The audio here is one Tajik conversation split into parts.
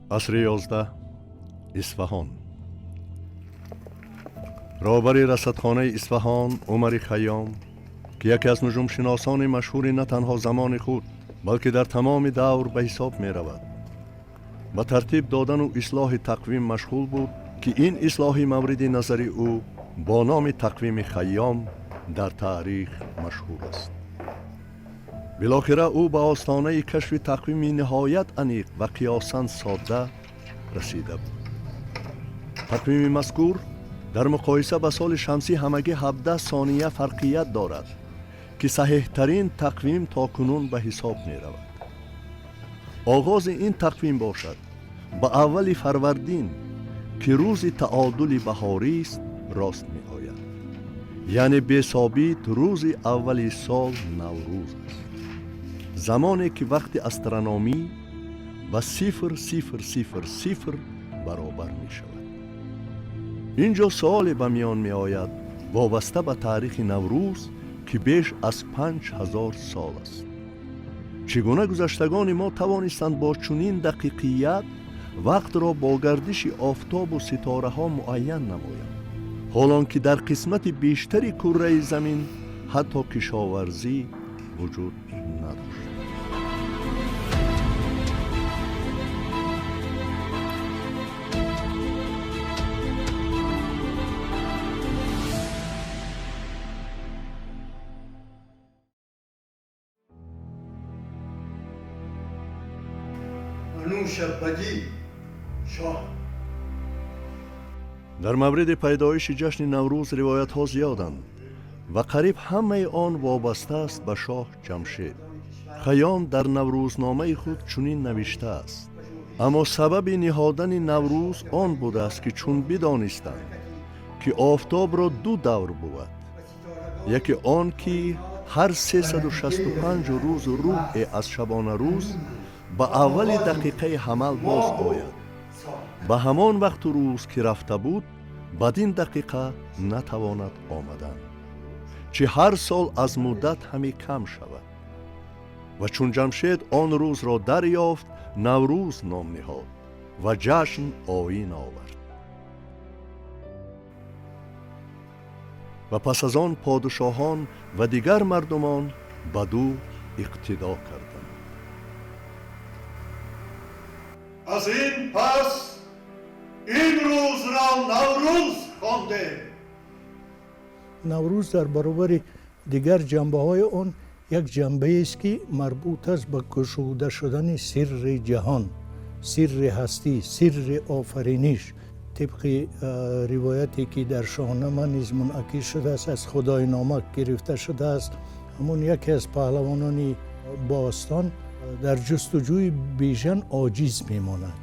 Асри 11, Исфаҳон. Роҳбари расадхонаи Исфаҳон Умари Хайём, ки яке аз нуҷумшиносони машҳури на танҳо замони худ, балки дар тамоми давр ба ҳисоб меравад, ба тартиб додану ислоҳи тақвим машғул буд, ки ин ислоҳи мавриди назари ӯ бо номи тақвими Хайём дар таърих машҳур аст. Билохира ӯ ба остонаи кашфи тақвими ниҳоят аниқ ва қиёсан содда расида буд. Тақвими мазкур дар муқоиса ба соли шамсӣ ҳамагӣ 17 сония фарқият дорад, ки саҳеҳтарин тақвим то кунун ба ҳисоб меравад. Оғози ин тақвим бошад ба аввали фарвардин, ки рӯзи таодули баҳорист, рост меояд, яъне бесобит рӯзи аввали сол Наврӯз аст, замоне ки вақти астрономӣ ба 00:00 баробар мешавад. Ин ҷо суоле ба миён меояд вобаста ба таърихи Наврӯз, ки беш аз 5000 сол аст. Чӣ гуна гузаштагони мо тавонистанд бо чунин дақиқият вақтро бо гардиши офтобу ситораҳо муайян намоянд, ҳолон ки дар қисмати бештари курраи замин ҳатто кишоварзӣ вуҷуд надошт? Анӯшабадӣ шоҳ. Дар мавриди пайдоиши ҷашни Наврӯз ривоятҳо зиёданд ва қариб ҳамаи он вобаста аст ба шоҳ Ҷамшед. Хайём дар Наврӯзномаи худ чунин навиштааст: аммо сабаби ниҳодани Наврӯз он будааст, ки чун бидонистанд, ки офтобро ду давр бувад, яке он ки ҳар 365 рӯзу рубъе аз шабонарӯз ба аввали дақиқаи ҳамал боз ояд, ба ҳамон вақту рӯз ки рафта буд, бадин дақиқа натавонад омадан, чӣ ҳар сол аз муддат ҳаме кам шавад. Ва чун Ҷамшед он рӯзро дарёфт, Наврӯз ном ниҳод ва ҷашн оин овард. Ва пас аз он подушоҳон ва дигар мардумон ба ду иқтидо карданд. Аз ин пас ин рӯзро Наврӯз хондем. Наврӯз дар баробари дигар ҷанбаҳои он як ҷанбаест, ки марбут аст ба кушода шудани сирри ҷаҳон, сирри ҳастӣ, сирри офариниш. Тибқи ривояте, ки дар Шоҳнома низ мунъакис шудааст, аз Худойнома гирифта шудааст, ҳамун яке аз паҳлавонони бостон дар ҷустуҷӯи Бижан оҷиз мемонад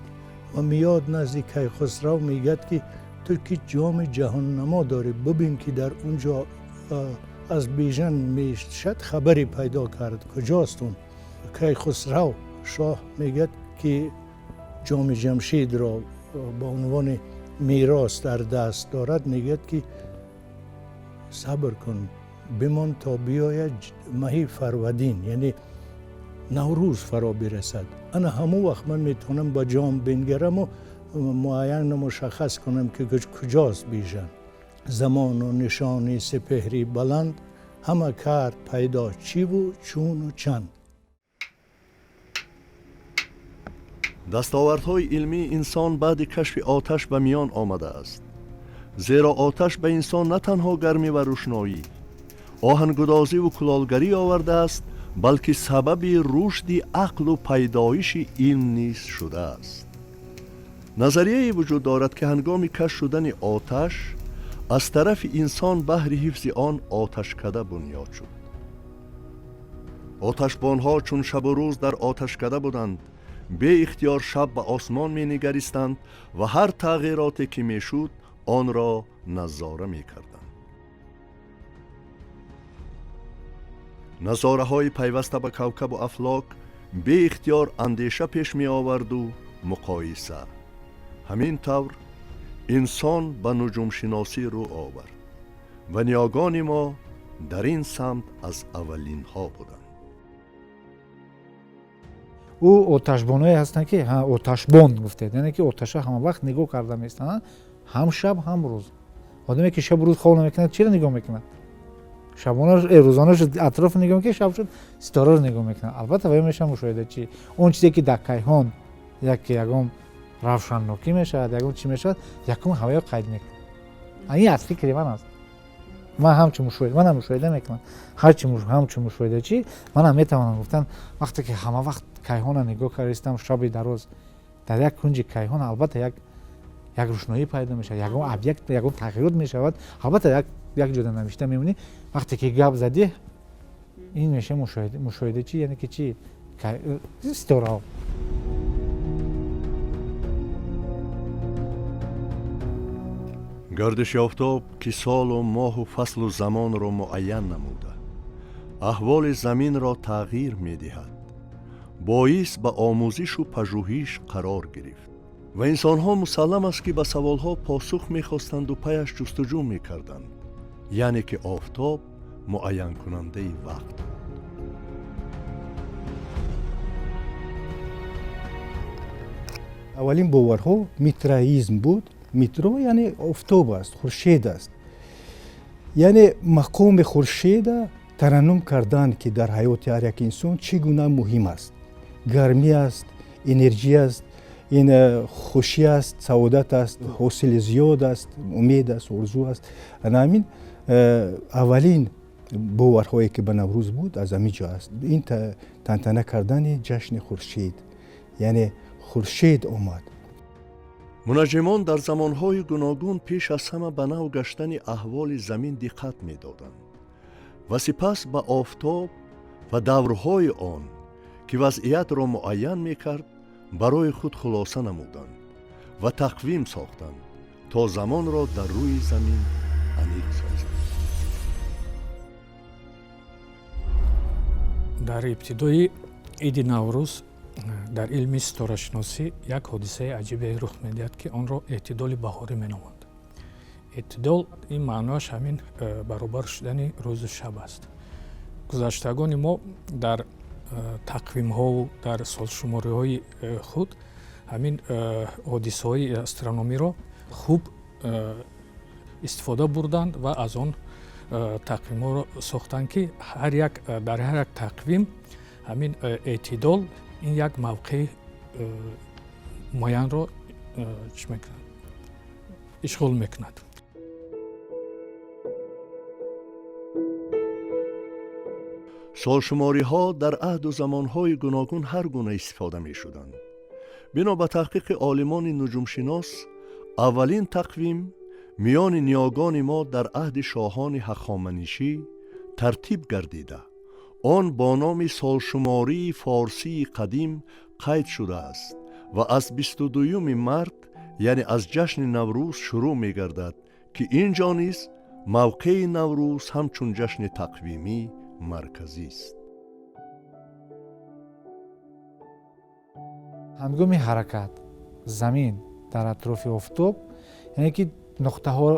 ва меёд назди Кайхусрав, мегӯяд, ки ту ки ҷоми ҷаҳоннамо дорӣ, бибин, ки дар он ҷо аз Бижан мешад хабаре пайдо кард, куҷост он? Кайхусрав шоҳ мегӯяд, ки ҷоми Ҷамшидро ба унвони мерос дар даст дорад, мегӯяд, ки сабр кун, бимон то биёяд маҳи фарвардин, яъне Наврӯз фаро бирасад. Ана ҳамон вақт ман метавонам ба ҷом бингараму муайяну мушаххас кунам, ки куҷост Бижан. Замону нишони сепеҳри баланд ҳама кард пайдо чиву чуну чанд. Дастовардҳои илмии инсон баъди кашфи оташ ба миён омадааст, зеро оташ ба инсон на танҳо гармӣ ва рӯшноӣ, оҳангудозиву кулолгарӣ овардааст, балки сабаби рушди ақлу пайдоиши илм низ шудааст. Назарияе вуҷуд дорад, ки ҳангоми кашф шудани оташ аз тарафи инсон баҳри ҳифзи он оташкада бунёд шуд. Оташбонҳо чун шабу рӯз дар оташкада буданд, беихтиёр шаб ба осмон менигаристанд ва ҳар тағйироте ки мешуд, онро назора мекарданд. Назораҳои пайваста ба кавкабу афлок беихтиёр андеша пеш меоварду муқоиса. Ҳамин тавр инсон ба нуҷумшиносӣ рӯ овард ва ниёгони мо дар ин самт аз аввалинҳо буданд. Ӯ оташбоное ҳастанд, ки оташбон гуфтед, яъне ки оташа ҳама вақт нигоҳ карда меистананд, ҳам шаб, ҳам рӯз. Одаме ки шабу рӯз хоб намекунад, чиро нигоҳ мекунад? Шабона рӯзона шуд, атроф нигоҳ мекунад, шаб шуд, ситораро нигоҳ мекунад. Албатта, вай мешавад мушоҳидачӣ. Он чизе ки дар кайҳон як ягон равшаннокӣ мешавад, ягон чӣ мешавад, якум ҳаваё қайд мекунад. Ин аз фикри ман аст. Ман ҳамчун мушоҳида, манам мушоҳида мекунам, ҳарчи ҳамчун мушоҳидачӣ манам метавонам гуфтан, вақте ки ҳама вақт кайҳона нигоҳ кардистам, шаби дароз дар як кунҷи кайҳон албатта як рӯшноӣ пайдо мешавад, ягон объект, ягон тағйирот мешавад, албатта як ҷода навишта мемонӣ. Вақте ки гап задӣ, ин меша мушоҳида чӣ, яъне ки чӣ, ситораҳо. Гардиши офтоб, ки солу моҳу фаслу замонро муайян намуда, аҳволи заминро тағйир медиҳад, боис ба омӯзишу пажӯҳиш қарор гирифт ва инсонҳо мусаллам аст, ки ба саволҳо посух мехостанду паяш ҷустуҷӯ мекарданд, яъне ки офтоб муайянкунандаи вақт. Аввалин боварҳо митраизм буд. Митро яъне офтоб аст, хуршед аст, яъне мақоми хуршеда тараннум кардан, ки дар ҳаёти ҳар як инсон чӣ гуна муҳим аст: гармӣ аст, энерҷӣ аст, ин хушӣ аст, саодат аст, ҳосили зиёд аст, умед аст, орзу аст. Ана ҳамин аввалин боварҳое ки ба Наврӯз буд, аз ҳамин ҷо аст. Ин тантана кардани ҷашни хуршед, яъне хуршед омад. Мунаҷҷимон дар замонҳои гуногун пеш аз ҳама ба нав гаштани аҳволи замин диққат медоданд ва сипас ба офтоб ва даврҳои он, ки вазъиятро муайян мекард, барои худ хулоса намуданд ва тақвим сохтанд, то замонро дар рӯи замин аниқ созанд. Дар ибтидои иди Наврӯз дар илми ситорашиносӣ як ҳодисаи аҷибе рух медиҳад, ки онро эътидоли баҳорӣ меноманд. Эътидол ин маъноаш ҳамин баробар шудани рӯзу шаб аст. Гузаштагони мо дар тақвимҳову дар солшумориҳои худ ҳамин ҳодисаҳои астрономиро хуб истифода бурданд ва аз он тақвимҳоро сохтанд, ки ҳар як дар ҳар як тақвим ҳамин эътидол ин як мавқеи муайянро чӣ мекунад, ишғол мекунад. Солшумориҳо дар аҳду замонҳои гуногун ҳар гуна истифода мешуданд. Бино ба таҳқиқи олимони нуҷумшинос, аввалин тақвим миёни ниёгони мо дар аҳди шоҳони ҳахоманишӣ тартиб гардида, он бо номи солшумории форсии қадим қайд шудааст ва аз 22-юми март, яъне аз ҷашни Наврӯз шурӯъ мегардад, ки ин ҷо низ мавқеи Наврӯз ҳамчун ҷашни тақвимӣ марказист. Ҳангоми ҳаракат замин дар атрофи офтоб, яъне ки нуқтаҳо,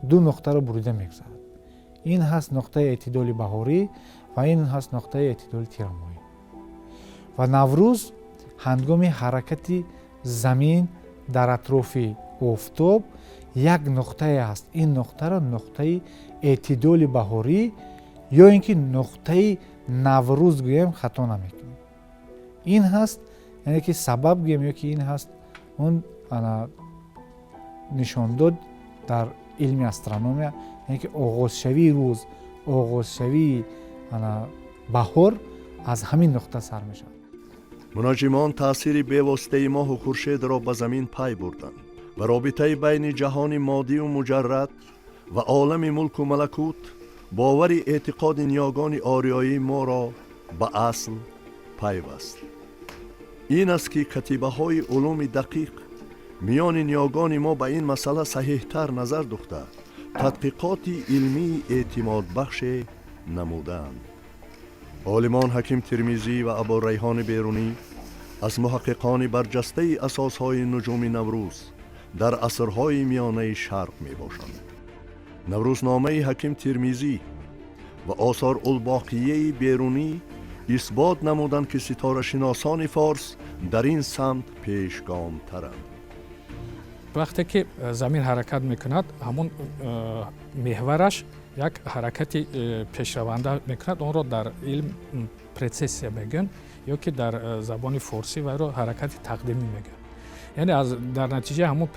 ду нуқтаро бурида мегузарад. Ин ҳаст нуқтаи эътидоли баҳорӣ ва ин ҳаст нуқтаи эътидоли тирамоҳӣ. Ва Наврӯз ҳангоми ҳаракати замин дар атрофи офтоб як нуқтае ҳаст. Ин нуқтаро нуқтаи эътидоли баҳорӣ ё ин ки нуқтаи Наврӯз гӯем, хато намекунем. Ин ҳаст, яъне ки сабаб гӯем, ё ки ин ҳаст он нишондод дар илми астрономия, яъне ки оғозшавии рӯз, оғозшавии баҳор аз ҳамин нуқта сар мешавад. Мунаҷҷимон таъсири бевоситаи моҳу хуршедро ба замин пай бурданд ва робитаи байни ҷаҳони моддию муҷаррад ва олами мулку малакут, бовари эътиқоди ниёгони ориёии моро ба асл пайваст. Ин аст, ки катибаҳои улуми дақиқ миёни ниёгони мо ба ин масъала саҳиҳтар назар духта, тадқиқоти илмии эътимодбахше намудаанд. Олимон Ҳаким Термизӣ ва Абурайҳони Берунӣ аз муҳаққиқони барҷастаи асосҳои нуҷуми Наврӯз дар асрҳои миёнаи Шарқ мебошанд. Наврӯзномаи Ҳаким Термизӣ ва Осорулбоқияи Берунӣ Исбот намуданд, ки ситорашиносони форс дар ин самт пешгомтаранд. Вақте ки замин ҳаракат мекунад, ҳамон меҳвараш як ҳаракати пешраванда мекунад. Онро дар илм прецессия мегӯянд ё ки дар забони форсӣ вайро ҳаракати тақдимӣ мегӯянд. Яъне дар натиҷаи ҳамон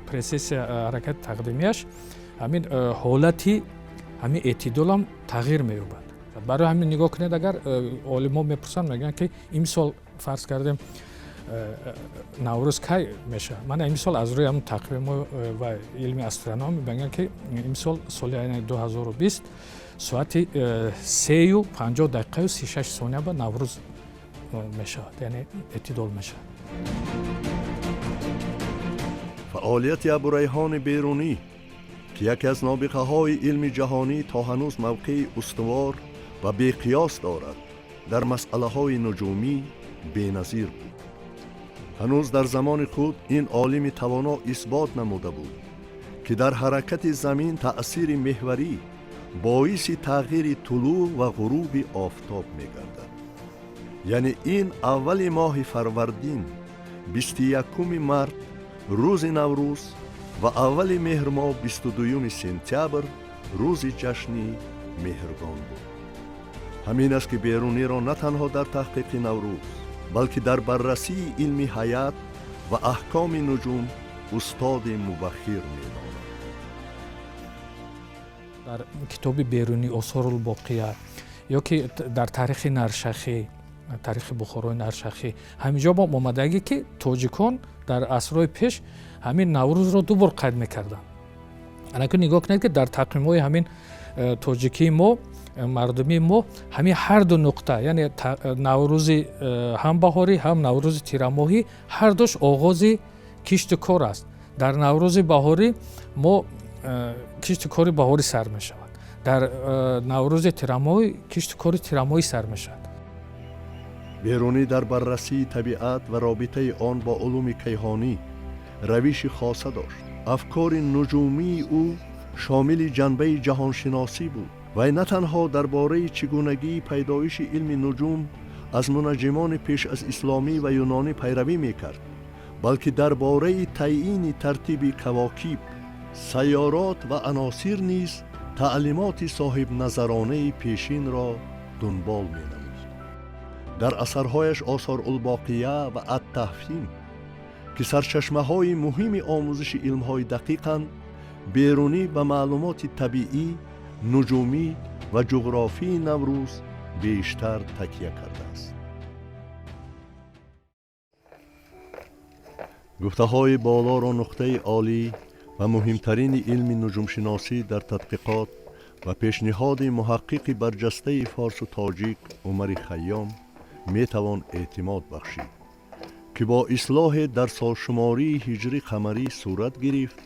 прецессия, ҳаракати тақдимияш, ҳамин ҳолати ҳамин эътидолам тағйир меёбад. Барои ҳамин нигоҳ кунед, агар олимҳо мепурсанд, мегӯянд, ки имсол, фарз кардем, Наврӯз кай мешавад? Мана имсол аз рӯи ҳамн тақвимо ва илми астрономӣ мегӯянд, ки имсол соли 2020 соати 3:50 36 ба Наврӯз мешавад, яъне эътидол мешавад. Фаъолияти Абурайҳони Берунӣ, ки яке аз нобиғаҳои илми ҷаҳонӣ то ҳанӯз мавқеи устувор ва беқиёс дорад, дар масъалаҳои нуҷумӣ беназир буд. Ҳанӯз дар замони худ ин олими тавоно исбот намуда буд, ки дар ҳаракати замин таъсири меҳварӣ боиси тағйири тулӯъ ва ғуруби офтоб мегардад. Яъне ин аввали моҳи фарвардин, 21-уми март, рӯзи Наврӯз ва аввали меҳрмоҳ, 22-юми сентябр, рӯзи ҷашни Меҳргон буд. Ҳамин аст, ки Беруниро на танҳо дар таҳқиқи Наврӯз, балки дар баррасии илми ҳаят ва аҳкоми нуҷум устоди мубаххир меномад. Дар китоби Берунӣ Осорулбоқия ё ки дар таърихи Наршахӣ, таърихи Бухорои Наршахӣ, ҳаминҷо мо омадагӣ, ки тоҷикон дар асрҳои пеш ҳамин Наврӯзро ду бор қайд мекарданд. Анаки нигоҳ кунед, ки дар тақвимҳои ҳамин тоҷикии мо, мардумии мо, ҳамин ҳар ду нуқта, яъне Наврӯзи ҳам баҳорӣ, ҳам Наврӯзи тирамоҳӣ, ҳар душ оғози кишту кор аст. Дар Наврӯзи баҳорӣ мо кишту кори баҳорӣ сар мешавад, дар Наврӯзи тирамоҳӣ кишту кори тирамоҳӣ сар мешавад. Берунӣ дар баррасии табиат ва робитаи он бо улуми кайҳонӣ равиши хоса дошт. Афкори нуҷумии ӯ шомили ҷанбаи ҷаҳоншиносӣ буд. Вай на танҳо дар бораи чӣ гунагии пайдоиши илми нуҷум аз мунаҷҷимони пеш аз исломӣ ва юнонӣ пайравӣ мекард, балки дар бораи таъйини тартиби кавокиб, сайёрот ва аносир низ таълимоти соҳибназаронаи пешинро дунбол менамуд. Дар асарҳояш Осорулбоқия ва Аттафҳим, ки сарчашмаҳои муҳими омӯзиши илмҳои дақиқанд, Берунӣ ба маълумоти табиӣ, нуҷумӣ ва ҷуғрофии Наврӯз бештар такя кардааст. Гуфтаҳои болоро нуқтаи олӣ ва муҳимтарини илми нуҷумшиносӣ дар тадқиқот ва пешниҳоди муҳаққиқи барҷастаи форсу тоҷик Умари Хайём метавон эътимод бахшид, ки бо ислоҳе дар солшумории ҳиҷрӣ қамарӣ сурат гирифт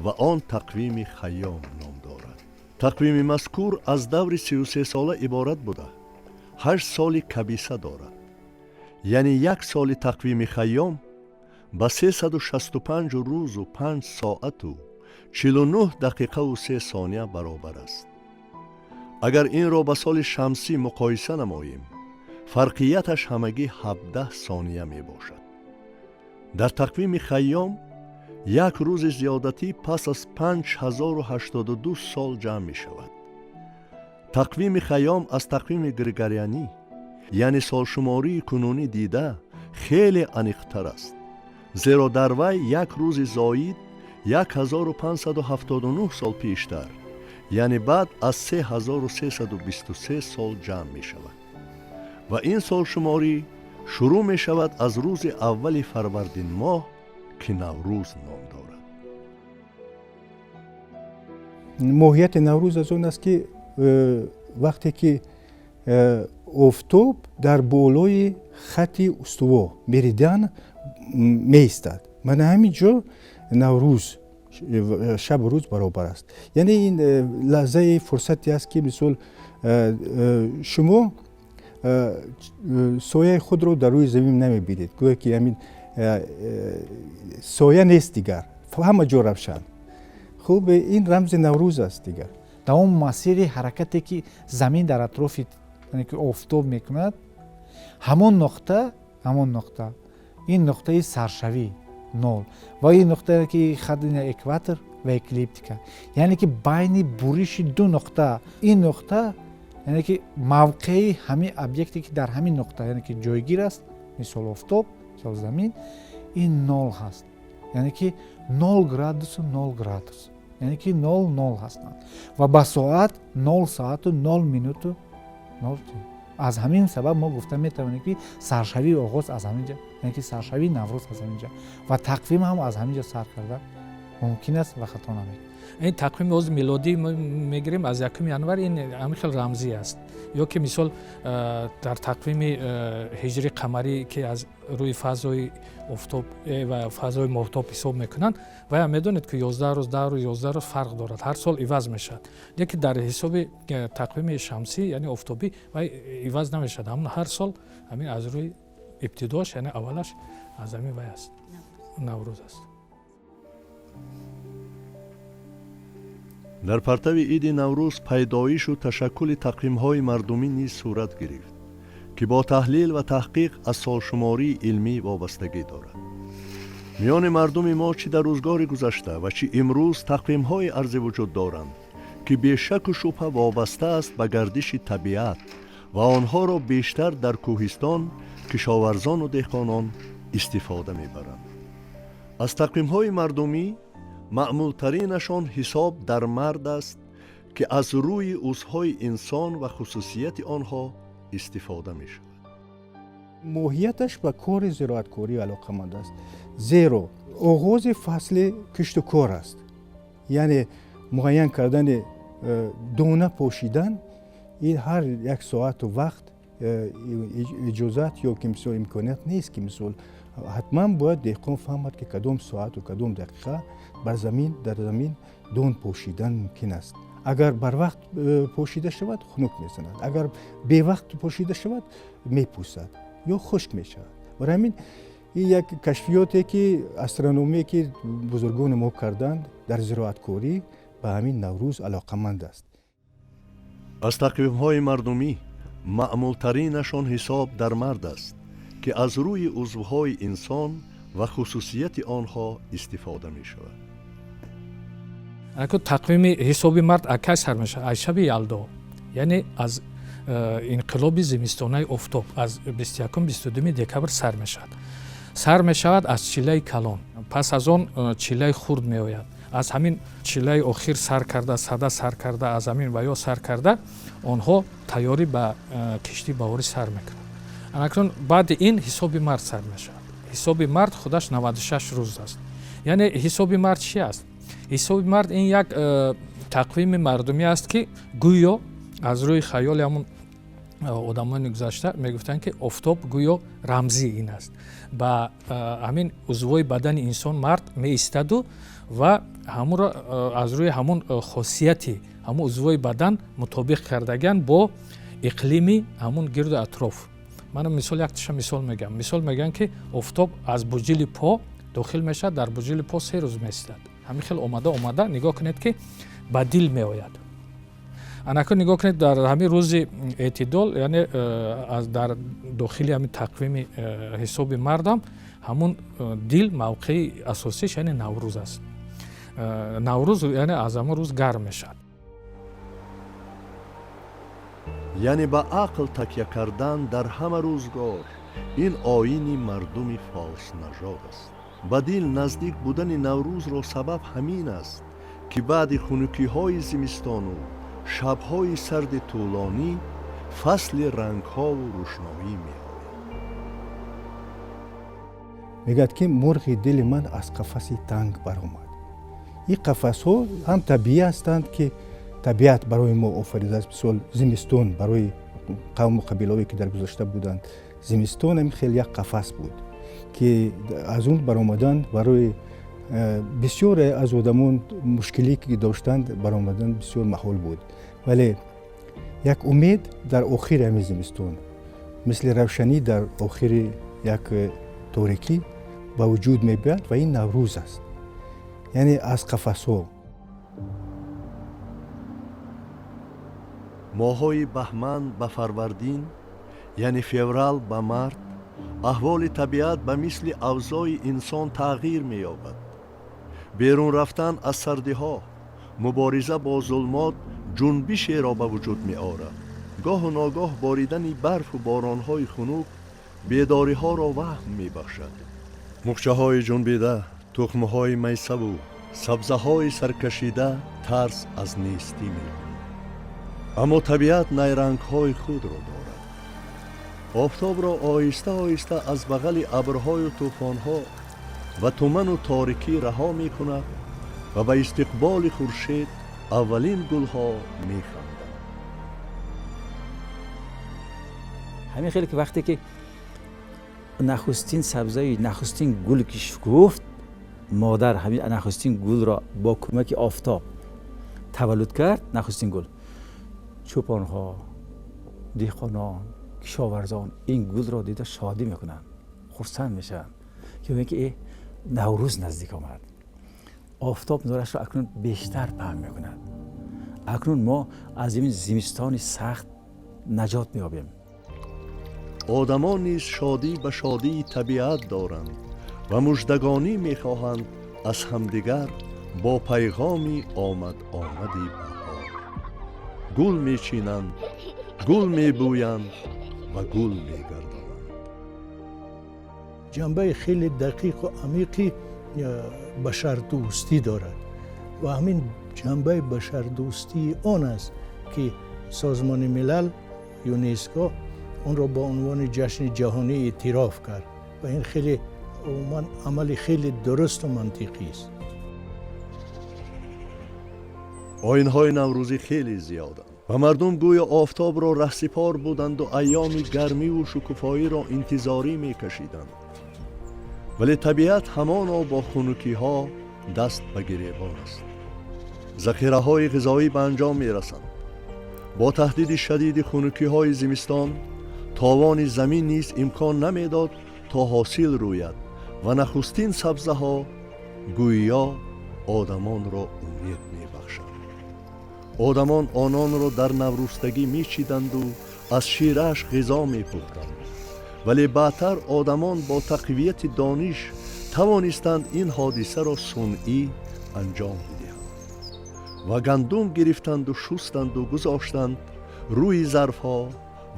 ва он тақвими Хайём ном дорад. Тақвими мазкур аз даври 33сола иборат буда, 8 соли кабиса дорад. Яъне як соли тақвими Хайём ба 365 рӯзу 5 соату 49 дақиқаву 3 сония баробар аст. Агар инро ба соли шамсӣ муқоиса намоем, фарқияташ ҳамагӣ 17 сония мебошад. Дар тақвими Хайём як рӯзи зиёдатӣ пас аз 5082 сол ҷамъ мешавад. Тақвими Хайём аз тақвими григорианӣ, яъне солшумории кунунӣ дида, хеле аниқтар аст, зеро дар вай як рӯзи зоид 1579 сол пештар, яъне баъд аз 3323 сол ҷамъ мешавад ва ин солшуморӣ шурӯъ мешавад аз рӯзи аввали фарвардин моҳ, ки Наврӯз ном дорад. Моҳияти Наврӯз аз он аст, ки вақте ки офтоб дар болои хати устуво, меридиан, меистад, мана ҳамин ҷо Наврӯз, шабу рӯз баробар аст. Яъне ин лаҳзаи фурсате аст, ки мисол шумо сояи худро дар рӯи замин намебинед, гӯё ки ҳамин соя нест дигар, ҳама ҷо равшан. Хуб, ин рамзи Наврӯз аст дигар. Дар он масири ҳаракате, ки замин дар атрофи, яъне ки офтоб мекунад. Ҳамон нуқта, ҳамон нуқта, ин нуқтаи саршавӣ нол ва ин нуқта ки хат экватор ва эклиптика, яъне ки байни буриши ду нуқта, ин нуқта, яъне ки мавқеи ҳамин объекте ки дар ҳамин нуқта, яъне ки ҷойгир аст, мисол офтоб, мисол замин, ин нол ҳаст, яъне ки 0 градусу 0 градус, яъне ки 0 0 ҳастанд ва ба соат 0 соату 0 минуту 0. Аз ҳамин сабаб мо гуфта метавонем, ки саршавии оғоз аз ҳамин ҷа, яъне ки саршавии Наврӯз аз ҳамин ҷа ва тақвим ҳам аз ҳамин ҷо сар карда мумкин аст ва хато намекунад. Ин тақвими ҳозир милодӣ мегирем аз 1 январ, ин ҳамин хел рамзӣ аст. Ё ки мисол дар тақвими ҳиҷри қамарӣ, ки аз рӯи фазои офтоб ва фазои моҳтоб ҳисоб мекунанд, вая медонед, ки 11 рӯз, 10 рӯз, 11 рӯз фарқ дорад, ҳар сол иваз мешавад. Лекин дар ҳисоби тақвими шамсӣ, яъне офтобӣ, вай иваз намешавад. Ҳамн ҳар сол ҳамин аз рӯи ибтидош, яъне аввалаш аз ҳамин вай аст, Наврӯз аст. Дар партави иди Наврӯз пайдоишу ташаккули тақвимҳои мардумӣ низ сурат гирифт, ки бо таҳлил ва таҳқиқ аз солшумории илмӣ вобастагӣ дорад. Миёни мардуми мо чӣ дар рӯзгори гузашта ва чӣ имрӯз тақвимҳои арзи вуҷуд доранд, ки бешаку шубҳа вобаста аст ба гардиши табиат ва онҳоро бештар дар кӯҳистон кишоварзону деҳқонон истифода мебаранд. Аз тақвимҳои мардумӣ маъмултаринашон ҳисоб дар мард аст, ки аз рӯи узвҳои инсон ва хусусияти онҳо истифода мешавад. Моҳияташ ба кори зироаткорӣ алоқаманд аст, зеро оғози фасли кишту кор аст, яъне муайян кардани дона пошидан, ин ҳар як соату вақт иҷозат ё ки мисол имконият нест, ки мисол ҳатман бояд деҳқон фаҳмад, ки кадом соату кадом дақиқа бар замин, дар замин дон пошидан мумкин аст. Агар барвақт пошида шавад, хунук мезанад, агар бевақт пошида шавад, мепӯсад ё хушк мешавад. Барои ҳамин ин як кашфиёте ки астрономие ки бузургони мо карданд дар зироаткорӣ, ба ҳамин Наврӯз алоқаманд аст. Аз тақвимҳои мардумӣ маъмултаринашон ҳисоб дар мард аст, ки аз рӯи узвҳои инсон ва хусусияти онҳо истифода мешавад. Тақвими ҳисоби мард акай сар мешавад? Аз шаби Ялдо, яъне аз инқилоби зимистонаи офтоб, аз 21, 22 декабр сар мешавад. Сар мешавад аз чиллаи калон, пас аз он чиллаи хурд меояд. Аз ҳамин чиллаи охир сар карда, сада сар карда, аз ҳамин ва ё сар карда, онҳо тайёрӣ ба киштии баҳорӣ сар мекунанд. Анакнун баъди ин ҳисоби мард сар мешавад. Ҳисоби мард худаш 96 рӯз аст. Яъне ҳисоби мард чи аст? Ҳисоби мард ин як тақвими мардумӣ аст, ки гӯё аз рӯи хаёли ҳамун одамони гузашта мегуфтанд, ки офтоб гӯё рамзии ин аст, ба ҳамин узвҳои бадани инсон мард меистаду ва ҳамонро аз рӯи ҳамун хосияти ҳамун узвҳои бадан мутобиқ кардагиан бо иқлими ҳамун гирду атроф. Ман мисол якташа мисол мегӯям. Мисол мегӯям, ки офтоб аз буҷили по дохил мешавад, дар буҷили по 3 рӯз меистад. Ҳамин хел омада омада, нигоҳ кунед, ки ба дил меояд. Анаку нигоҳ кунед, дар ҳамин рӯзи эътидол, яъне дар дохили ҳамин тақвими ҳисоби мардам ҳамун дил мавқеи асосиш, яъне Наврӯз аст. Наврӯз, яъне аз ҳамон рӯз гарм мешавад. Яъне ба ақл такя кардан дар ҳама рӯзгор ин оини мардуми форснажод аст. Ба дил наздик будани Наврӯзро сабаб ҳамин аст, ки баъди хунукиҳои зимистону шабҳои сарди тӯлонӣ фасли рангҳову рӯшноӣ меояд. Мегӯяд, ки мурғи дили ман аз қафаси танг баромад. Ин қафасҳо ҳам табиӣ ҳастанд, ки табиат барои мо офаридааст. Мисол, зимистон барои қавму қабилаҳое ки дар гузашта буданд, зимистон ҳамин хел як қафас буд, ки аз он баромадан барои бисёре аз одамон мушкилӣ ки доштанд, баромадан бисёр маҳол буд. Вале як умед дар охири ҳамин зимистон, мисли равшанӣ дар охири як торикӣ ба вуҷуд мебиёяд ва ин Наврӯз аст, яъне аз қафасҳо. Моҳҳои баҳман ба фарвардин Яъне феврал ба март, аҳволи табиат ба мисли авзои инсон тағйир меёбад. Берун рафтан аз сардиҳо, мубориза бо зулмот ҷунбишеро ба вуҷуд меорад. Гоҳу ногоҳ боридани барфу боронҳои хунук бедориҳоро ваҳм мебахшад. Муғчаҳои ҷунбида, тухмҳои майсаву сабзаҳои саркашида тарс аз нестӣ мекунад. Аммо табиат найрангҳои худро дорад. Офтобро оҳиста оҳиста аз бағали абрҳою тӯфонҳо ва туману торикӣ раҳо мекунад ва ба истиқболи хуршед аввалин гулҳо механданд. Ҳамин хеле ки вақте ки нахустин сабзаи нахустин гул ки шукуфт, модар ҳамин нахустин гулро бо кӯмаки офтоб таваллуд кард. Нахустин гул чӯпонҳо, деҳқонон, кишоварзон ин гулро дида шодӣ мекунанд, хурсанд мешаванд, ки мегӯянд ки э Наврӯз наздик омад, офтоб нурашро акнун бештар паҳн мекунад, акнун мо аз ин зимистони сахт наҷот меёбем. Одамон низ шодӣ ба шодии табиат доранд ва муждагонӣ мехоҳанд аз ҳамдигар бо пайғоми омад-омади баҳор. Гул мечинанд, гул мебӯянд ва гул мегардонанд. Ҷанбаи хеле дақиқу амиқи башардӯстӣ дорад ва ҳамин ҷанбаи башардӯстии он аст, ки Созмони Милал, ЮНЕСКО онро бо унвони ҷашни ҷаҳонӣ эътироф кард ва ин хеле умуман амали хеле дурусту мантиқӣ аст. Оинҳои наврӯзӣ хеле зиёданд ва мардум гӯё офтобро раҳсипор буданду айёми гармиву шукуфоиро интизорӣ мекашиданд. Вале табиат ҳамоно бо хунукиҳо даст ба гиребон аст. Захираҳои ғизоӣ ба анҷом мерасанд. Бо таҳдиди шадиди хунукиҳои зимистон товони замин низ имкон намедод то ҳосил рӯяд ва нахустин сабзаҳо гӯё одамонро умед мебахшанд. Одамон ононро дар наврӯстагӣ мечиданду аз ширааш ғизо мепухтанд. Вале баъдтар одамон бо тақвияти дониш тавонистанд ин ҳодисаро сунъӣ анҷом бидиҳанд ва гандум гирифтанду шустанду гузоштанд рӯи зарфҳо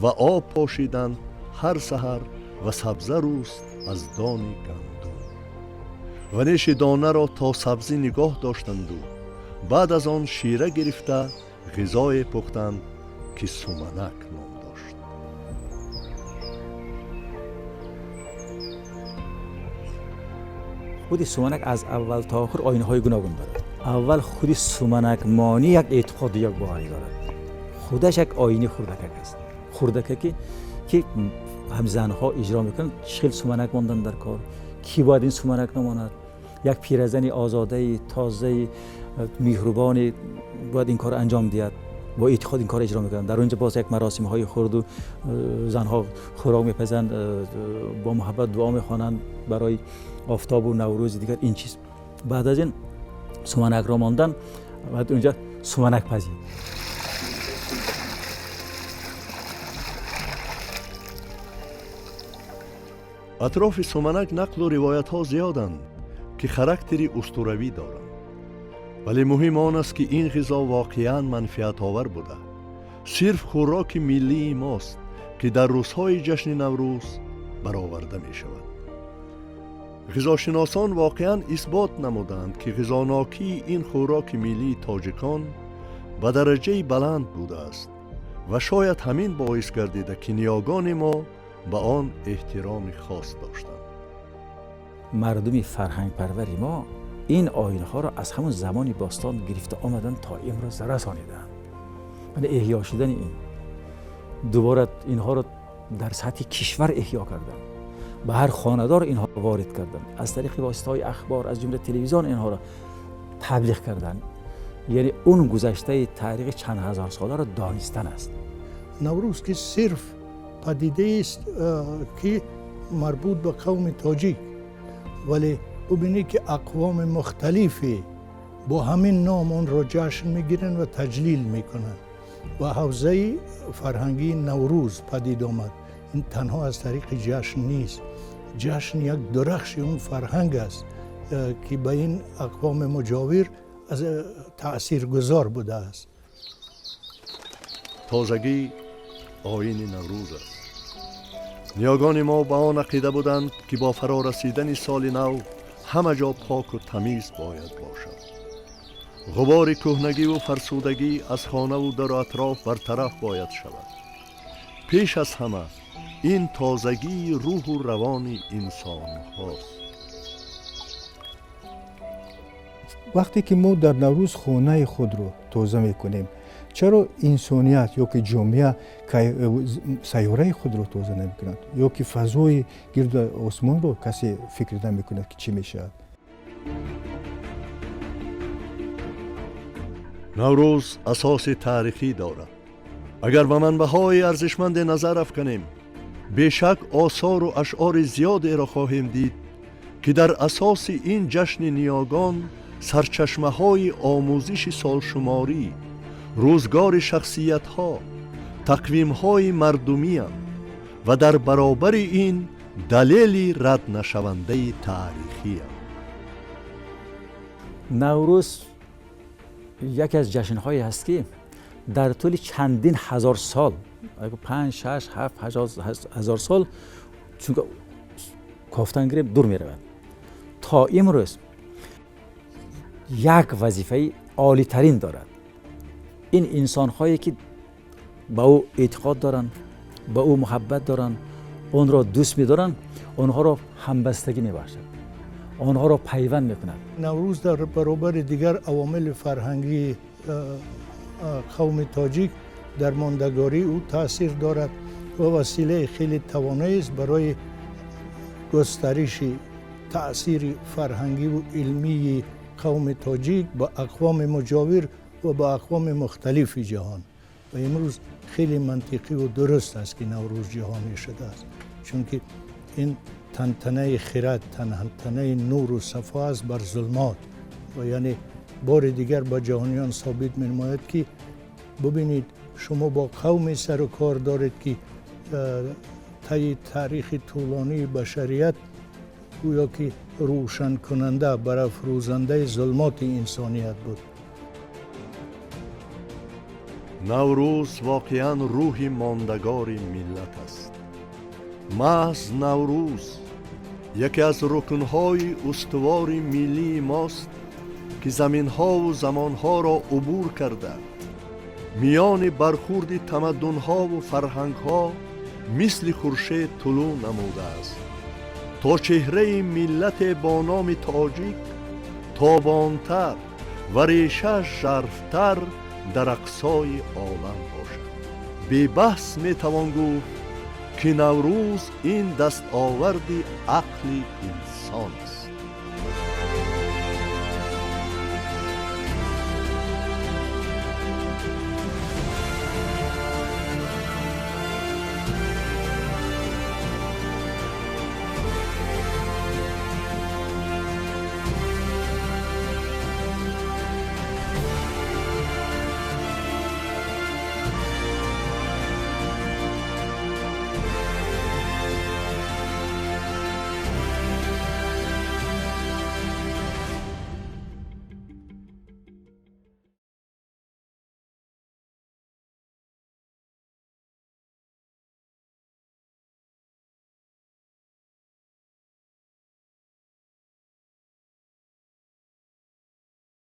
ва об пошиданд ҳар саҳар ва сабза рӯст аз дони гандум ва неши донаро то сабзӣ нигоҳ доштанду баъд аз он шира гирифта ғизое пухтанд, ки суманак ном дошт. Худи суманак аз аввал то охир оинаҳои гуногун дорад. Аввал худи суманакмонӣ як эътиқоду як боварӣ дорад. Худаш як оини хурдакак аст, хурдакаке ки ҳам занҳо иҷро мекунанд. Чӣ хел суманак мондан дар кор, кӣ бояд ин суманак намонад? Як пиразани озодаи тозаи меҳрубоне бояд ин корро анҷом диҳад. Бо эътиқод ин корро иҷро мекунанд. Дар онҷо боз як маросимҳои хурду занҳо хӯрок мепазанд, бо муҳаббат дуо мехонанд барои офтобу наврӯзи дигар ин чиз. Баъд аз ин суманакро мондан, баъд унҷа суманак пазид. Атрофи суманак нақлу ривоятҳо зиёданд, ки характери устуравӣ доранд. Вале муҳим он аст, ки ин ғизо воқеан манфиатовар буда, сирф хӯроки миллии мост, ки дар рӯзҳои ҷашни Наврӯз бароварда мешавад. Ғизошиносон воқеан исбот намуданд, ки ғизонокии ин хӯроки миллии тоҷикон ба дараҷаи баланд будааст ва шояд ҳамин боис гардида, ки ниёгони мо ба он эҳтироми хос доштанд. Мардуми фарҳангпарвари мо ин оинҳоро аз ҳамон замони бостон гирифта омаданд, то имрӯз расониданд. Яъне эҳё шудани ин дубора инҳоро дар сатҳи кишвар эҳё карданд, ба ҳар хонадор инҳоро ворид карданд, аз тариқи воситаҳои ахбор, аз ҷумла телевизион инҳоро таблиғ карданд. Яъне он гузаштаи таърихи чанд ҳазорсоларо донистан аст. Наврӯз ки сирф падидеест, ки марбут ба қавми тоҷик, вале бубинед, ки ақвоми мухталифе бо ҳамин ном онро ҷашн мегиранд ва таҷлил мекунанд ва ҳавзаи фарҳангии Наврӯз падид омад. Ин танҳо аз тариқи ҷашн нест. Ҷашн як дурахши он фарҳанг аст, ки ба ин ақвоми муҷовир таъсиргузор будааст. Тозагӣ оини Наврӯз аст. Ниёгони мо ба он ақида буданд, ки бо фаро расидани соли нав ҳама ҷо поку тамиз бояд бошад. Ғубори кӯҳнагиву фарсудагӣ аз хонаву дару атроф бартараф бояд шавад. Пеш аз ҳама ин тозагии рӯҳу равони инсонҳост. Вақте ки мо дар Наврӯз хонаи худро тоза мекунем, чаро инсоният ё ки ҷомеа сайёраи худро тоза намекунад, ё ки фазои гирду осмонро касе фикр намекунад, ки чӣ мешавад? Наврӯз асоси таърихӣ дорад. Агар ба манбаъҳои арзишманде назар афканем, бешак осору ашъори зиёдеро хоҳем дид, ки дар асоси ин ҷашни ниёгон сарчашмаҳои омӯзиши солшуморӣ, рӯзгори шахсиятҳо, тақвимҳои мардумианд ва дар баробари ин далели раднашавандаи таърихианд. Наврӯз яке аз ҷашнҳое ҳаст, ки дар тӯли чандин ҳазор сол, 5, 6, 7, 8 ҳазор сол, чунки кофтан гирем дур меравад, то имрӯз як вазифаи олитарин дорад. Ин инсонҳое ки ба ӯ эътиқод доранд, ба ӯ муҳаббат доранд, онро дӯст медоранд, онҳоро ҳамбастагӣ мебахшад, онҳоро пайванд мекунад. Наврӯз дар баробари дигар авомили фарҳангии қавми тоҷик дар мондагории ӯ таъсир дорад ва василаи хеле тавоноест барои густариши таъсири фарҳангиву илмии қавми тоҷик ба ақвоми муҷовир ва ба ақвоми мухталифи ҷаҳон. Ва имрӯз хеле мантиқиву дуруст аст, ки Наврӯз ҷаҳонӣ шудааст, чунки ин тантанаи хирад, тантанаи нуру сафо аст бар зулмот ва яъне бори дигар ба ҷаҳониён собит менамояд, ки бубинед, шумо бо қавме сару кор доред, ки таи таърихи тӯлонии башарият гӯё ки рӯшанкунанда, барафрӯзандаи зулмоти инсоният буд. Наврӯз воқеан рӯҳи мондагори миллат аст. Маҳз Наврӯз яке аз рукнҳои устувори миллии мост, ки заминҳову замонҳоро убур карда, миёни бархурди тамаддунҳову фарҳангҳо мисли хуршед тулӯъ намудааст, то чеҳраи миллате бо номи тоҷик тобонтар ва решааш жарфтар дар ақсои олам бошад. Бебаҳс метавон гуфт, ки Наврӯз ин дастоварди ақли инсон.